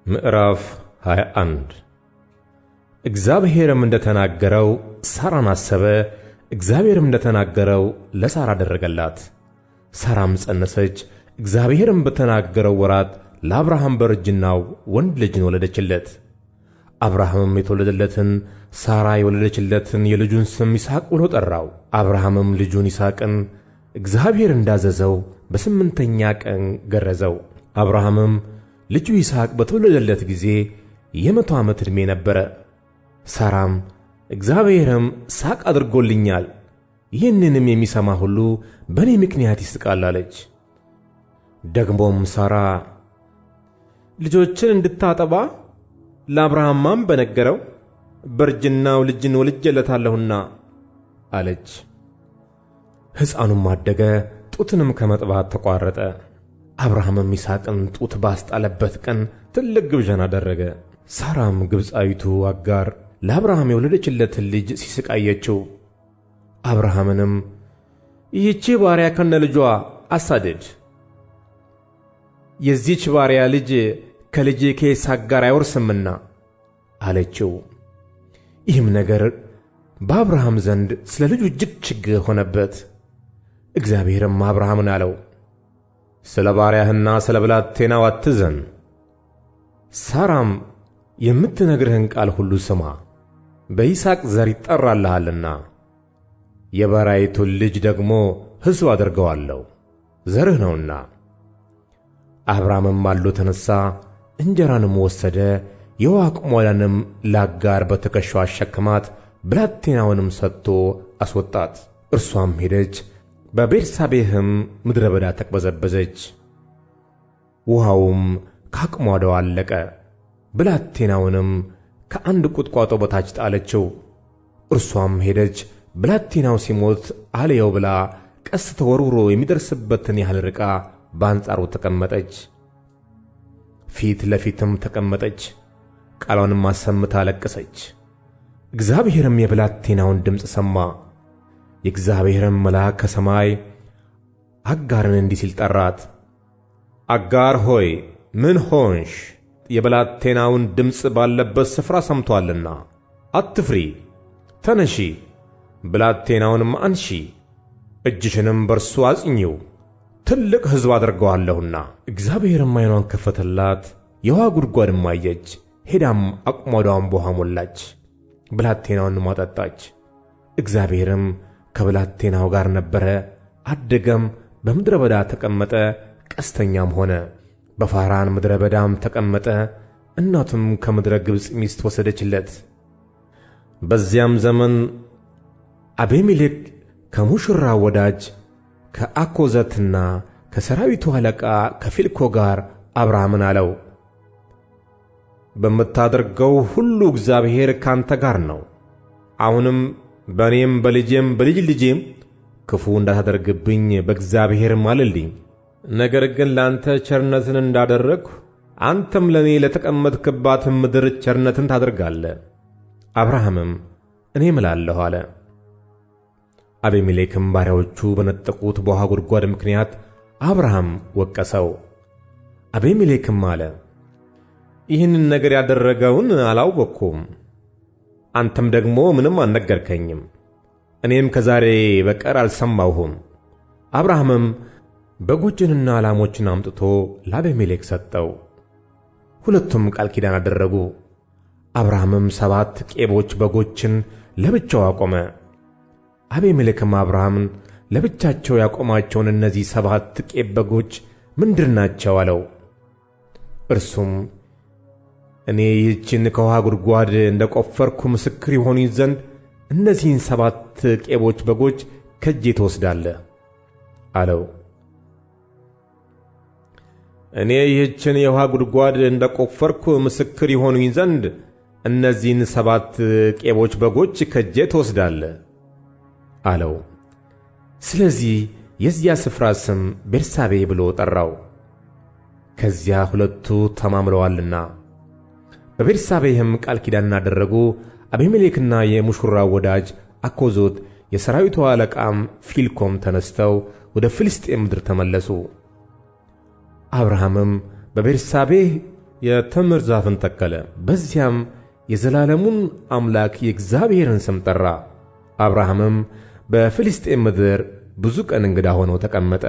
ምዕራፍ 21። እግዚአብሔርም እንደተናገረው ሣራን አሰበ፣ እግዚአብሔርም እንደተናገረው ለሣራ አደረገላት። ሣራም ፀነሰች፣ እግዚአብሔርም በተናገረው ወራት ለአብርሃም በእርጅናው ወንድ ልጅን ወለደችለት። አብርሃምም የተወለደለትን ሣራ የወለደችለትን የልጁን ስም ይስሐቅ ብሎ ጠራው። አብርሃምም ልጁን ይስሐቅን እግዚአብሔር እንዳዘዘው በስምንተኛ ቀን ገረዘው። አብርሃምም ልጁ ይስሐቅ በተወለደለት ጊዜ የ100 ዓመት ዕድሜ ነበረ። ሣራም እግዚአብሔርም ሳቅ አድርጎልኛል፣ ይህንንም የሚሰማ ሁሉ በእኔ ምክንያት ይስቃል አለች። ደግሞም ሣራ ልጆችን እንድታጠባ ለአብርሃም ማን በነገረው? በእርጅናው ልጅን ወልጄለታለሁና አለች። ሕፃኑም አደገ፣ ጡትንም ከመጥባት ተቋረጠ። አብርሃምም ይስሐቅን ጡት ባስጣለበት ቀን ትልቅ ግብዣን አደረገ። ሣራም ግብፃዊቱ አጋር ለአብርሃም የወለደችለትን ልጅ ሲስቅ አየችው። አብርሃምንም ይህቺ ባሪያ ከነ ልጇ አሳድድ፣ የዚህች ባሪያ ልጅ ከልጄ ከይስሐቅ ጋር አይወርስምና አለችው። ይህም ነገር በአብርሃም ዘንድ ስለ ልጁ እጅግ ችግር ሆነበት። እግዚአብሔርም አብርሃምን አለው፣ ስለ ባሪያህና ስለ ብላቴናው አትዘን፣ ሣራም የምትነግርህን ቃል ሁሉ ስማ፣ በይስሐቅ ዘር ይጠራልሃልና። የባሪያይቱን ልጅ ደግሞ ሕዝብ አደርገዋለሁ፣ ዘርህ ነውና። አብርሃምም ማልዶ ተነሣ፣ እንጀራንም ወሰደ፣ የውኃ አቁማዳንም ለአጋር በትከሻው አሸከማት፣ ብላቴናውንም ሰጥቶ አስወጣት። እርሷም ሄደች፣ በቤርሳቤህም ምድረ በዳ ተቅበዘበዘች። ውኃውም ከአቁማዳው አለቀ። ብላቴናውንም ከአንድ ቁጥቋጦ በታች ጣለችው። እርሷም ሄደች፣ ብላቴናው ሲሞት አልየው ብላ ቀስት ተወርውሮ የሚደርስበትን ያህል ርቃ በአንጻሩ ተቀመጠች። ፊት ለፊትም ተቀመጠች፣ ቃሏንም አሰምታ አለቀሰች። እግዚአብሔርም የብላቴናውን ድምፅ ሰማ። የእግዚአብሔርም መልአክ ከሰማይ አጋርን እንዲህ ሲል ጠራት፣ አጋር ሆይ ምን ሆንሽ? የብላቴናውን ድምፅ ባለበት ስፍራ ሰምቶአልና አትፍሪ፣ ተነሺ፣ ብላቴናውንም አንሺ፣ እጅሽንም በርሱ አጽኚው፣ ትልቅ ሕዝብ አደርገዋለሁና። እግዚአብሔርም ዓይኗን ከፈተላት፣ የውኃ ጉድጓድም አየች። ሄዳም አቁማዳዋን በውኃ ሞላች፣ ብላቴናውንም አጠጣች። እግዚአብሔርም ከብላቴናው ጋር ነበረ፣ አደገም፣ በምድረ በዳ ተቀመጠ፣ ቀስተኛም ሆነ። በፋራን ምድረ በዳም ተቀመጠ። እናቱም ከምድረ ግብፅ ሚስት ወሰደችለት። በዚያም ዘመን አቤሜሌክ ከሙሽራ ወዳጅ ከአኮዘትና ከሰራዊቱ አለቃ ከፊልኮ ጋር አብርሃምን አለው፣ በምታደርገው ሁሉ እግዚአብሔር ካንተ ጋር ነው። አሁንም በእኔም በልጄም በልጅ ልጄም ክፉ እንዳታደርግብኝ በእግዚአብሔር ማልልኝ። ነገር ግን ለአንተ ቸርነትን እንዳደረግሁ አንተም ለእኔ ለተቀመጥክባት ምድር ቸርነትን ታደርጋለህ። አብርሃምም እኔ እምላለሁ አለ። አቤሜሌክም ባሪያዎቹ በነጠቁት በውኃ ጉድጓድ ምክንያት አብርሃም ወቀሰው። አቤሜሌክም አለ፣ ይህንን ነገር ያደረገውን አላወቅኩም፣ አንተም ደግሞ ምንም አልነገርከኝም፣ እኔም ከዛሬ በቀር አልሰማሁም። አብርሃምም በጎችንና ላሞችን አምጥቶ ለአቤሜሌክ ሰጠው። ሁለቱም ቃል ኪዳን አደረጉ። አብርሃምም 7 ቄቦች በጎችን ለብቻው አቆመ። አቤሜሌክም አብርሃምን ለብቻቸው ያቆማቸውን እነዚህ 7 ቄብ በጎች ምንድር ናቸው? አለው። እርሱም እኔ ይህችን ከውኃ ጉድጓድ እንደ ቆፈርኩ ምስክር ይሆኑኝ ዘንድ እነዚህን 7 ቄቦች በጎች ከእጄ ትወስዳለህ አለው። እኔ ይህችን የውኃ ጉድጓድ እንደ ቆፈርኩ ምስክር ይሆኑኝ ዘንድ እነዚህን 7 ቄቦች በጎች ከእጄ ትወስዳለህ አለው። ስለዚህ የዚያ ስፍራ ስም ቤርሳቤ ብሎ ጠራው፣ ከዚያ ሁለቱ ተማምለዋልና። በቤርሳቤህም ቃል ኪዳን አደረጉ። አቤሜሌክና የሙሽራው ወዳጅ አኮዞት የሰራዊቱ አለቃም ፊልኮም ተነስተው ወደ ፍልስጤም ምድር ተመለሱ። አብርሃምም በቤርሳቤህ የተምር ዛፍን ተከለ። በዚያም የዘላለሙን አምላክ የእግዚአብሔርን ስም ጠራ። አብርሃምም በፍልስጤም ምድር ብዙ ቀን እንግዳ ሆኖ ተቀመጠ።